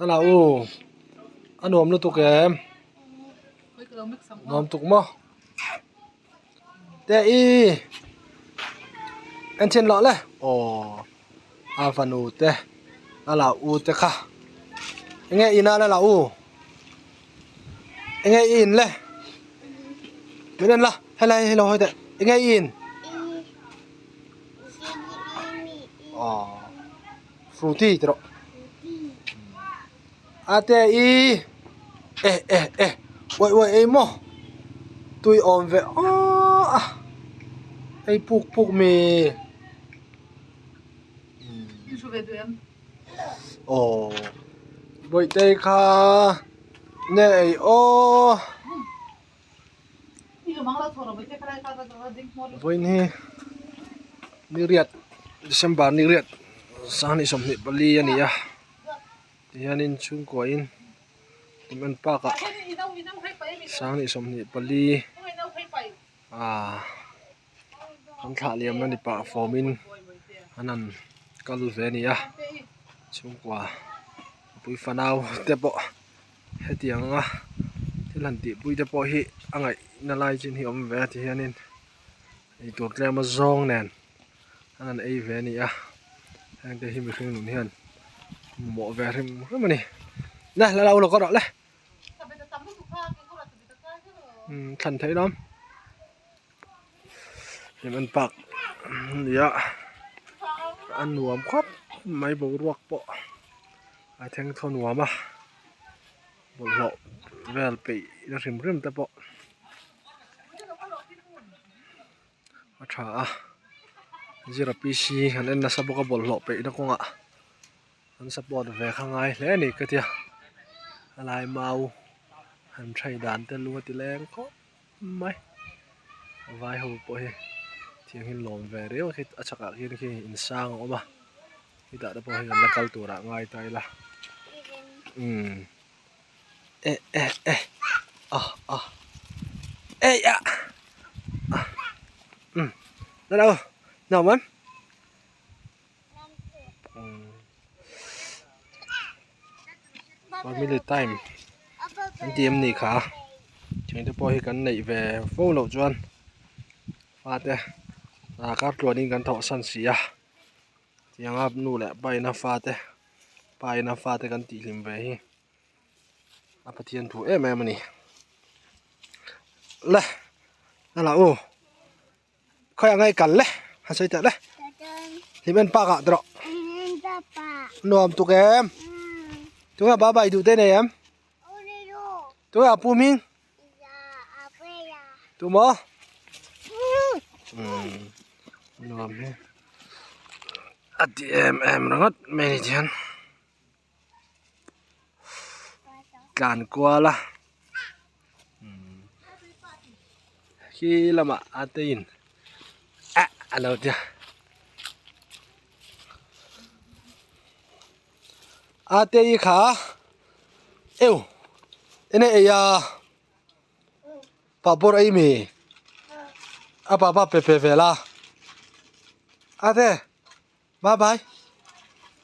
Ala u a nuam lutuk em nuam tuk maw te i en chhin loh le aw a fanu te a la u te kha enge in a la u enge i in le min en la helai hei lo hawi teh enge i in aw fruity ti rawh a te i eh eh eh uaih uaih ei maw tui awm ve aw a ei puk puk mi aw bawihte kha nge ei aw vawiin hi ni riat December ni riat sanghnih 24 a ni a tihianin chhungkuain cement park ah 2024 ah an thlah liam na ni pah fawmin an han kal ve a ni a chhungkua pui fanau te pawh hetiang anga thil han tihpui te pawh hi a ngaihna lai chin hi a awm ve a tihianin eitur tlem a zawng nen an han ei ve a ni a heng te hi mihring nun hian mamawh ve hrim hrim a ni le la lo ka rawh le umm thlan theih lawm hnim park a ni a a nuam khawp mai boruak pawh a thengthaw nuam a bawlhhlawh vel peih na hrim hrim te pawh a tha a zira p c an en nasa bawk a bawlhhlawh peihna kawngah an support ve kha ngai hle a ni ka tia a lai mau han hrai dan te lung a ti leng khawp mai vai ho pawh hi thiang hi lawm ve riau a khi a chhakah khian khi insang a awm a hetah te pawh hi kan la kal turah ngai ta ila umm eh eh eh ah ah ei ah ah umm hello nuam em family time an ti em ni kha thing te pawh hi kan neih ve fo loh chuan fate ah kar tluanin kan thawh san si a tianga nu leh pa in a fate pa in a fate kan tih hlim ve hi a Pathian thu em em a ni le la la u. Khawi ang ei kal le han sawi teh le hlim en park ah te rawh nuam tuk em tunge bye bye duh te nei em tunge a pu hming tu maw nuam hi a ti em em ringawt mai ni hian. Tlan kual a khi lamah a te in ah a lo tia a te i kha eu ene ei a papawr ei mi a papa pe pe vel a a te. Bye bye.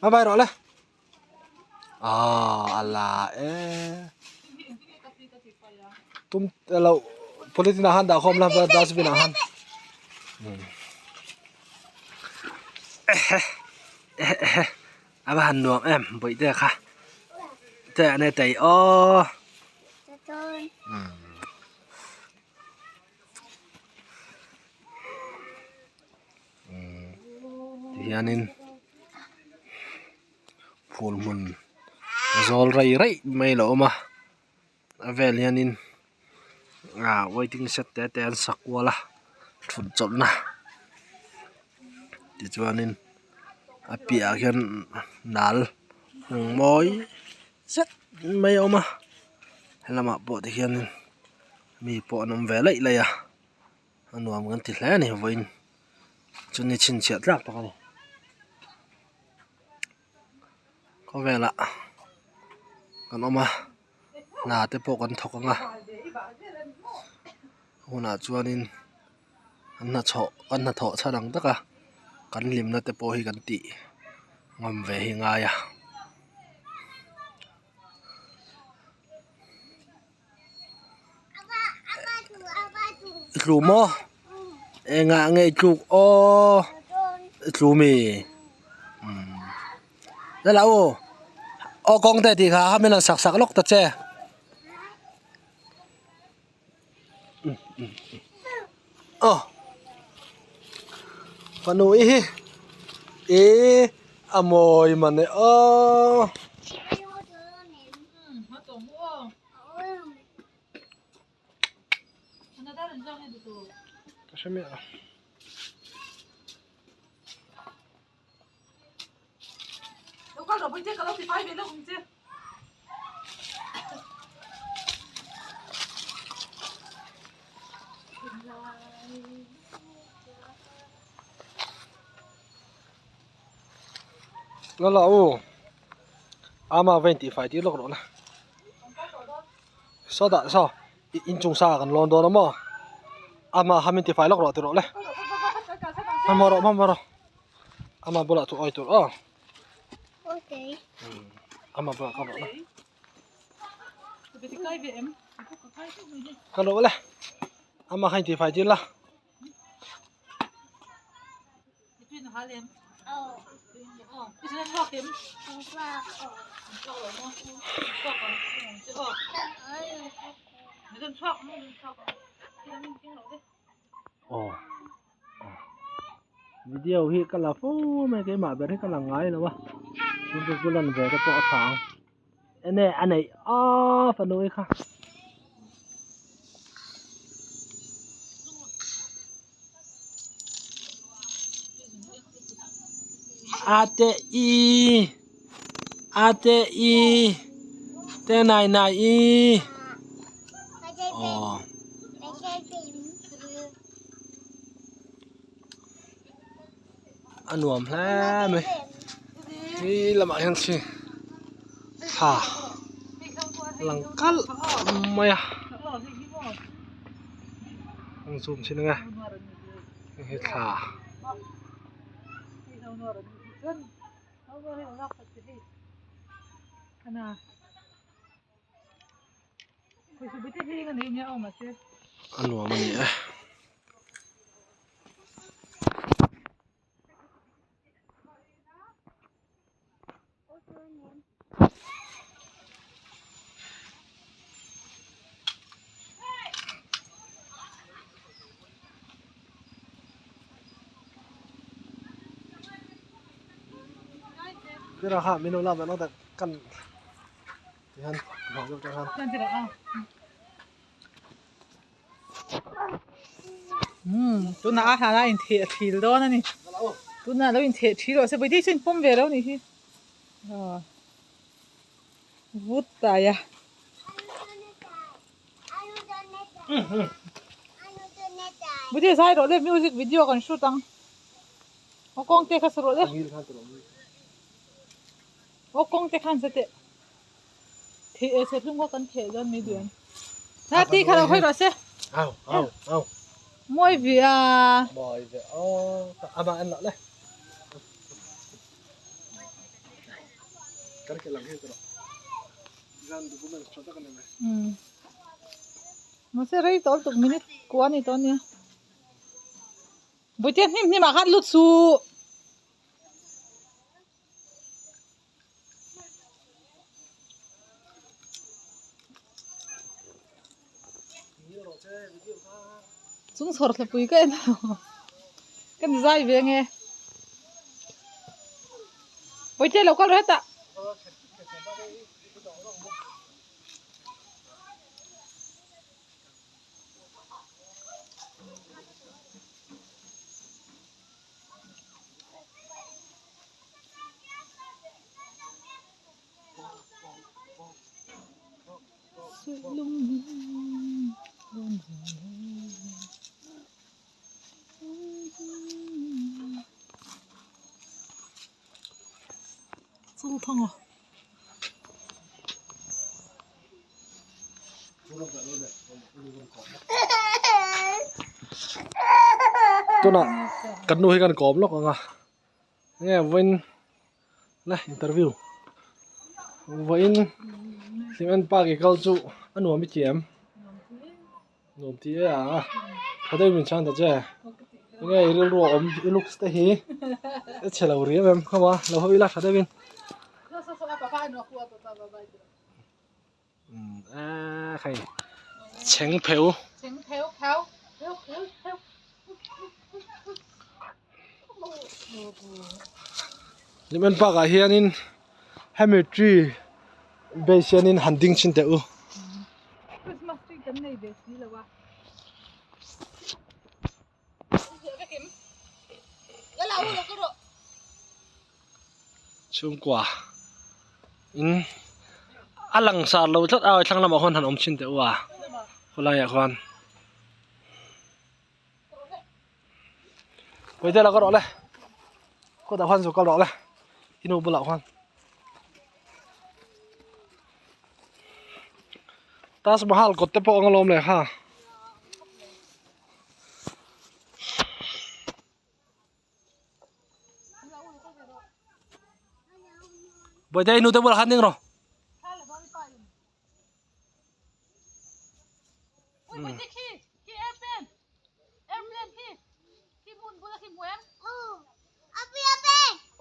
Bye bye rawh le. Ah, ala e. Tum lo polythene ah han dah khawm la dustbin ah han. A va han nuam em bawihte kha. Te ane tei aw. Tihianin phul hmun zawl rei raih mai a lo awm a a vel hianin ah waiting shed te te an sak kual a thut chawlhna tichuanin a piahah khian nal hung mawi zet mai a awm a helamah pawh tikhianin mi pawh an awm ve laih laih a. A nuam kan ti hle a ni vawiin chu ni chhinchhiah tlak tak a ni khawvelah kan awm a hna te pawh kan thawk ang a. Hunah chuanin an hnathawh an hnathawh chhan ang taka kan hlimna te pawh hi kan tih ngam ve hi ngai a. I tlu maw engah nge i tluk aw i tlu mi umm lala aw aw kawng te tih kha a min han sak sak lawk ta che. Aw fanu i hi ih a mawi man e aw. Ka hre miah lo. La la u ama va intih fai tir lawk rawh la saw dah saw inchung sa kan lawn dawn a maw ama ham intih fai lawk rawh ti rawh le hmanhmawh rawh hmanhmawh rawh. Ama bulah chu awi tur aw. Okay. Ama bulah ka rawh la. Ka rawh le. Ama kha inti fai tir la. Aw. Video hi ka la fo mai keimah ber hi ka la ngai lo a chu chu chu lan ve te pawh a tha ang enge a neih aaa fanu hi kha. A te i a te i te nai nai i aw. A nuam hle mai he lamah hian chi thla lang kalh mai a an zoom chhin ang e hei hi thla. A nuam a ni e. Tira kha min lo lak ve nawk kan Tihian hmuh deuh tawh hian. Umm tunah a hlan a intheh a thil dawn a ni tunah lo intheh thil rawh se vawiin chu inpawm ve lo nih hi aw vut tai a. Buti zai rawh le music video kan shoot ang aw kawng te kha sa rawh le aw kawng te khan sa teh. Theh e serhlum kha kan theh dawn mai duh em? Na ti kha lo hawi rawh se. Au au au. Mawi ve a. Mawi ve aw. Ama en loh le. Kan ke lang hi tawh. Zan documents tha tak ani mai. Um. Mahse rei tawh lutuk minute kua ni tawh ania. Buite hnim hnim ah khan lut suh. Chung chhawr thlapui ka en lo ka ni zai ve nge Bawihte lo kal rawh hetah. Chulthanga. Tunah kan nu hi kan kawm lawk ang a enge vawiin la interview vawiin cement park i kal chu a nuam i ti em nuam ti e a tha deuh in min chhang ta che enge i rilru a awm i looks te hi a chhe lo riau em khaw a lo hawi ila tha deuh in. A hei chheng pheu Lemon park ah hianin hemi tree base hianin han ding chhin teh u. Chhungkua in a lang sar lo tlat a thlang lamah khuan han awm chhin teh u a khawlaiah khuan Puite la ka rawh le kawtah khuan zu kal rawh le i nu bulah khuan Taj Mahal kawt te pawh ang alawm le kha. Bawihte i nu te bulah khan ding rawh.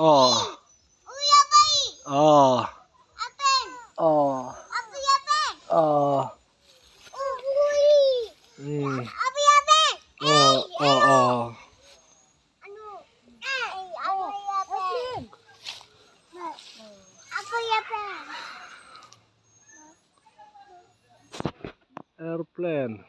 Aw. Aw. Aw. Aw. Airplane.